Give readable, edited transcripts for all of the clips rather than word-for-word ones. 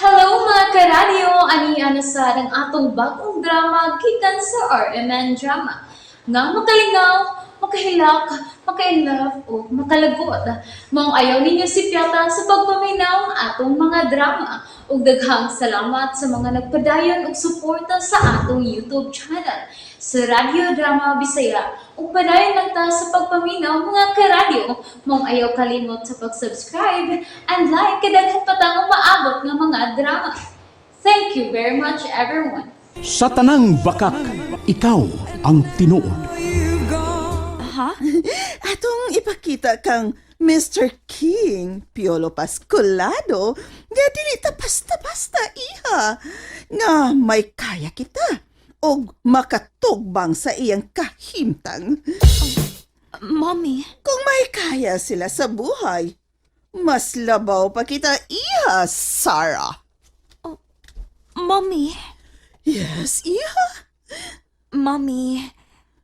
Hello, mga karadyo! Ani na sa ang atong bagong drama gikan sa RMN Drama nga makalingaw, makahilak, maka-inlove o makalagot. Maong ayaw ninyo sipyata sa pagpaminaw ang atong mga drama. Ug daghang salamat sa mga nagpadayon og suporta sa atong YouTube channel sa Radyo Drama Bisaya. Ug padayon lang ta sa pagpaminaw, mga karadyo. Maong ayaw kalimot sa pag-subscribe and like kay daghan pa tang umaabot nga mga drama. Thank you very much, everyone. Sa tanang bakak, ikaw ang tinuod. Ha? Atong ipakita kang Mr. King Piolo Pasculado nga dili ta basta-basta, iha, nga may kaya kita og makatugbang sa iyang kahimtang. Mommy, Kung may kaya sila sa buhay, mas labaw pa kita, iha, Sarah. Mommy, Yes, iha. Mommy,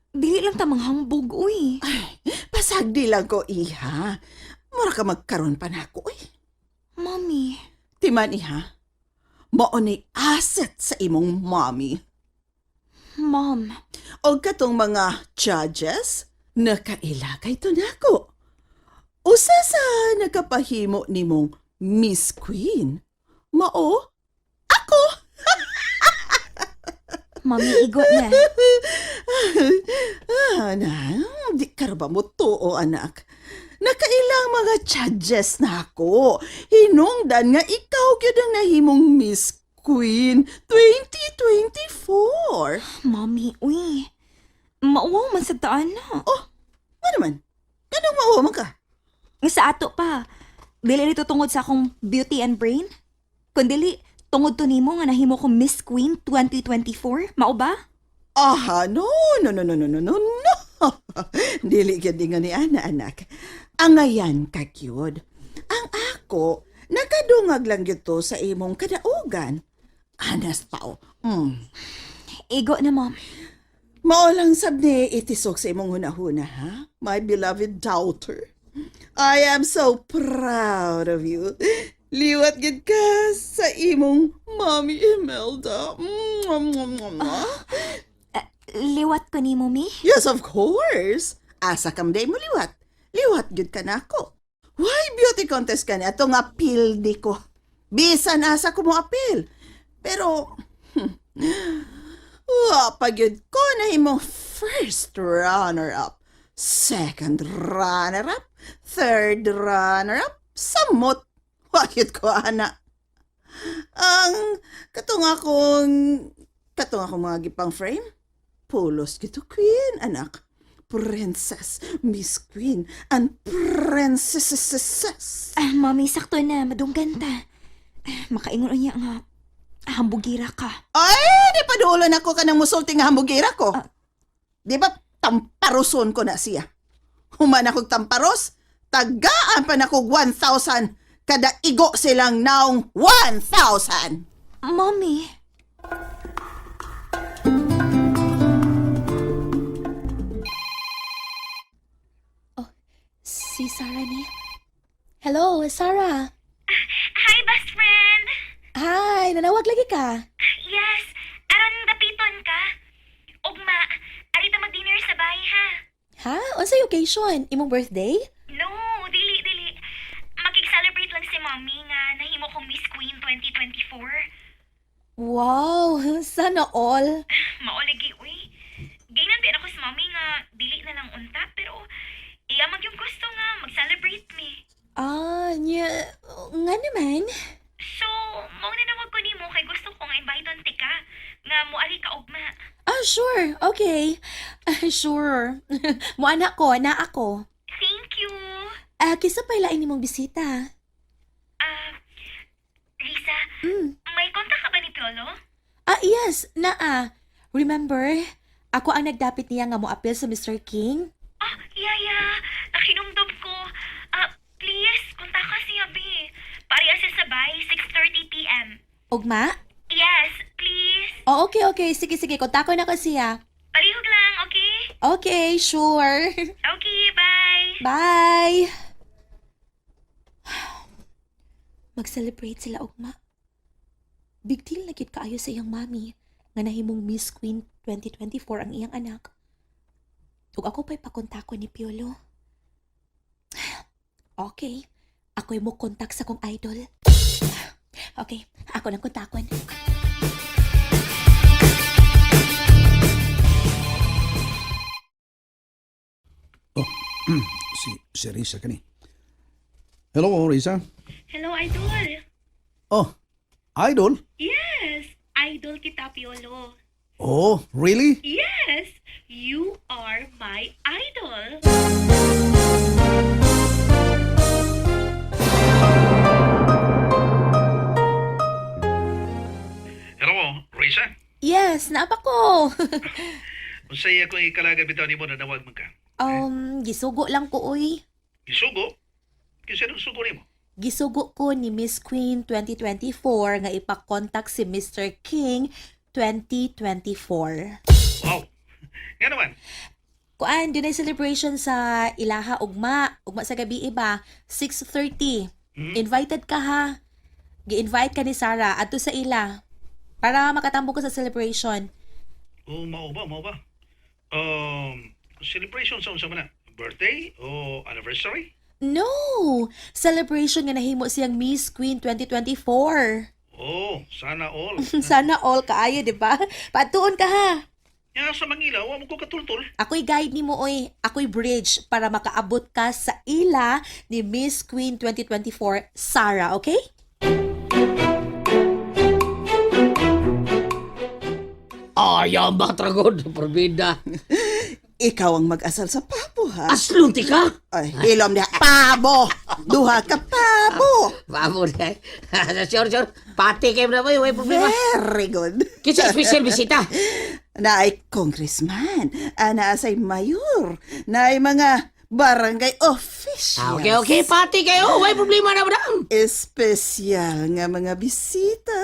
dili lang ta manghambog, uy. Pasagdi lang ko, iha. Mura ka magkaroon pa nako, uy. Mommy, Timan, iha. Mao ni asset sa imong mommy. Mom, O katong mga judges, nakailagay to nako. Usa sa nakapahimo nimong Miss Queen. Mao, ako. Mommy, igo na. Ah, na, di ka ra ba mo tuo, anak? Nakailang mga judges na ako. Hinungdan nga ikaw gyud ang nahimong Miss Queen 2024. Mommy, uy. Mauwaw man sa taan na. Oh, ano naman? Ganong mauwa man ka? Nga sa ato pa, dili nito tungod sa akong beauty and brain? Kundili, tungod to nimo nga nahimo ko Miss Queen 2024, mao ba? Aha, no, no, no, no, no, no, no, no. Dili gyud nga ni ana, anak. Angayan ka gyud. Ang ako, nakadungag lang gyud to sa imong kadaugan. Anas pa o. Igo na, Mom. Mao lang sab ni itisok sa imong hunahuna, ha? My beloved daughter. I am so proud of you. Liwat gid ka sa imong Mommy Imelda. Mwah, mwah, mwah, mwah. Liwat ko nimo, Mi? Yes, of course. Asa kam day mo liwat. Liwat gyud ka nako. Why beauty contest ka ni ato nga pildi ko. Bisan asa ko mo apil. Pero wa pa gyud ko na imong first runner-up, second runner-up, third runner-up, samot. Wa gyud ko ana. Ang katong akong mga gipang frame, pulos gito queen, anak. Princess, Miss Queen, and princess. Ah, Mommy, sakto na. Madunggan ta. Ah, makaingon unya nga hambugira ka. Ay, di pa duolon ako kanang musulti nga hambugira ko. Di ba tamparoson ko na siya? Human akong tamparos, tagaan pa na kog 1,000 kada igo silang naong 1,000. Mommy. Si Sarah ni. Hello, Sarah. Hi, best friend! Hi, nanawag lagi ka. Yes, aron dapiton ka. Ugma, arita mag-dinner sa bahay ha. Ha? Unsay occasion? Imong birthday? No, dili, dili. Makig-celebrate lang si Mommy nga nahimo kong Miss Queen 2024. Wow, sana all. Maoligi, uy. Gaynan din ako sa Mommy nga dili na lang unta, pero iya mag yung gusto nga mag-celebrate me. Ah, nya, nga naman. So, mao na nawag ko nimo kay gusto ko nga invite ti ka nga moari ka ugma. Ah, sure. Okay. Ah, sure. Muana ko, na ako. Thank you. Ah, kisa pa ilain nimong bisita. Ah, Risa, may kontak ka ba ni Piolo? Ah, yes, naa. Remember, ako ang nagdapit niya nga mo-appeal sa Mr. King. Ah, yeah. Nakinumdum ko. Ah, please, kontak ka siya, be. Pareha siya sa bay, 6:30 p.m. Ugma? Yes, please. Oh, okay. Sige, sige. Kontakon na ko siya. Palihog lang, okay? Okay, sure. Okay, bye. Bye! Mag-celebrate sila ugma. Big deal na gid kaayo sa iyang mami nga nahimong Miss Queen 2024 ang iyang anak. Ug ako pa'y pakontakon ni Piolo. Okay, ako'y mo kontak sa kong idol. Okay, ako lang kontakon. Si Risa kani. Hello, Risa. Hello, idol. Oh, idol? Yes, idol kita, Piolo. Oh, really? Yes, you are my idol. Hello, Risa. Yes, naapa ko. Unsay ako ikalaga bitaw nimo na nawag man ka. Gisugo lang ko oy. Gisugo? Kinsa nang sugo nimo? Gisugo ko ni Miss Queen 2024 nga ipakontak si Mr. King 2024. Wow. Nga naman. Kuan, dunay celebration sa Ilaha Ugma. Ugma sa gabi iba, 6:30. Invited ka ha. Gi-invite ka ni Sarah adto sa ila para makatambok ka sa celebration. Oh, mao ba, mao ba? Celebration sa unsa man na? Birthday o anniversary? No! Celebration nga nahimo siyang Miss Queen 2024. Oh, sana all. Sana all kaayo, di ba? Patuon ka ha. Ya sa Mangila, wa mo ko katultol. Ako'y guide nimo oy, ako'y bridge para makaabot ka sa ila ni Miss Queen 2024 Sarah, okay? Ayaw ba tragod, Probida? Ikaw ang mag-asal sa pabo, ha? Aslong ti ka? Ay, ilom niya. Pabo! Duha ka pabo! Pabo na. Sure, sure. Pati kayo na ba? May problema. Very good. Kinsa special bisita? Naay congressman, ana say mayor, naay mga barangay officials. Ah, okay, okay. Pati kayo. May problema na, madam. Espesyal nga mga bisita.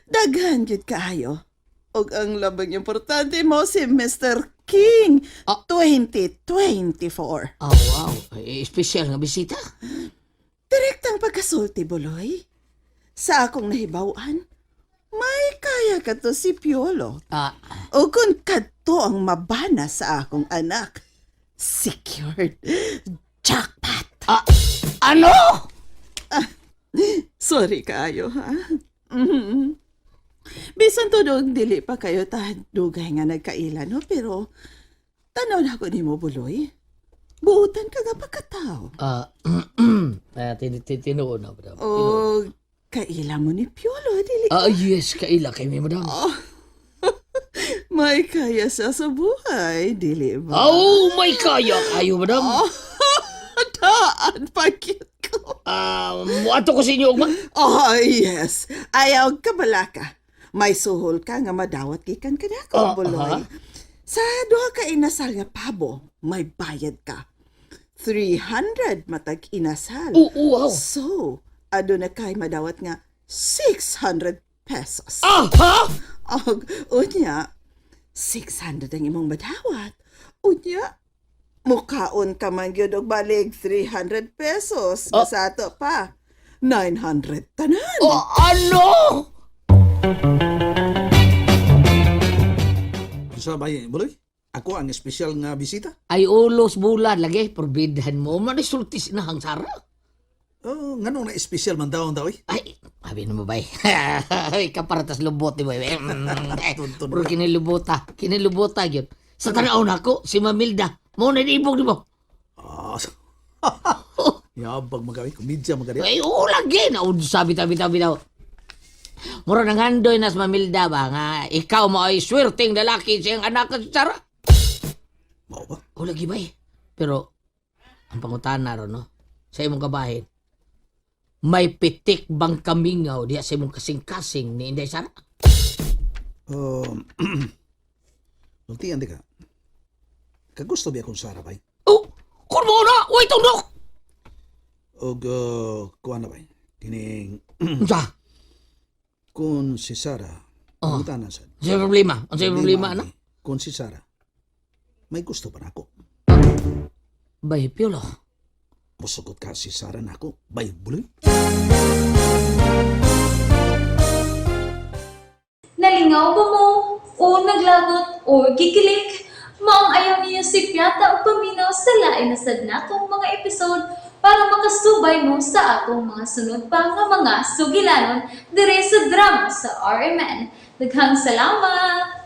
Daghan gyud kaayo. Og ang labing importante mo si Mr. King 2024. Oh, wow. Eh, special nga bisita. Direktang pagkasulti, Buloy. Sa akong nahibaw-an, may kaya ka to si Piolo. Ah, O kung kadto ang mabana sa akong anak. Secured. Jackpot. ah, ano? Sorry kaayo, ha? Mhm. Bisan tunog, dili pa kayo ta dugay nga nagkaila, no? Pero, tanaw na ako nimo, Buloy. Buutan ka nga pagkatao. Ah, tinuon na, madam. O, kaila mo ni Piolo, dili Ah, yes. Kaila kay mi, madam. May kaya siya sa buhay, dili ba? Oh, may kaya kayo, madam. Daan, pagkit ko. Ah, muadto ko sa inyo, ugma. Oh, yes. Ayaw ka balaka. May suhol ka nga madawat gikan ka nako, Ah, Buloy. aha. Sa duha ka inasal nga pabo, may bayad ka. 300 matag inasal. Oo, wow. So, aduna kay madawat nga 600 pesos. Ah, ha? Og unya, 600 ang imong madawat. Unya, mukaon ka man gyud og balig 300 pesos. Oh. Sa ato pa, 900 tanan. Oh, ano? Sa bay, Buloy? Ako ang espesyal nga bisita. Ay, ulos bulan lagi. Probidahan mo. Manisultis na hang Sara. Oh, nganong na espesyal man daw ang daw eh? Ay, sabi na mo ba eh. Kaparatas lubot ni boy. Tuntun. Pero kinilubota. Kinilubota yun. Sa tanaw na ako, si Mamilda. Mo na ibog ni mo. Ah, yabag magawi, komedya magawi. Ay, oo lagi. Naud, sabi, tabi, tabi daw. Mura nang handoy na si Mamilda ba nga ikaw mo ay swerteng lalaki siyang anak si Sara. Mao ba? O lagi ba eh. Pero, ang pangutana ron, no? Sa imong kabahin, may pitik bang kamingaw diya sa imong kasing-kasing ni Inday Sara? Nultian di ka. Kagusto biya kung Sara bay? Oh, kun mo na! Uy, tundok! Og kuan na bay? Kining Unsa? kung si Sara, Oh. pangutana sad. Unsa problema? Unsa problema ani, ana? Kung si Sara, may gusto pa nako. Bay, Piolo. Musugot ka si Sara nako, bay Buloy. Nalingaw ba mo? O naglagot o gikilig? Maong ayaw niyo sipyata o paminaw sa lain na sad natong mga episode para makasubay mo sa atong mga sunod pa nga mga sugilanon dire sa drama sa RMN. Daghang salamat!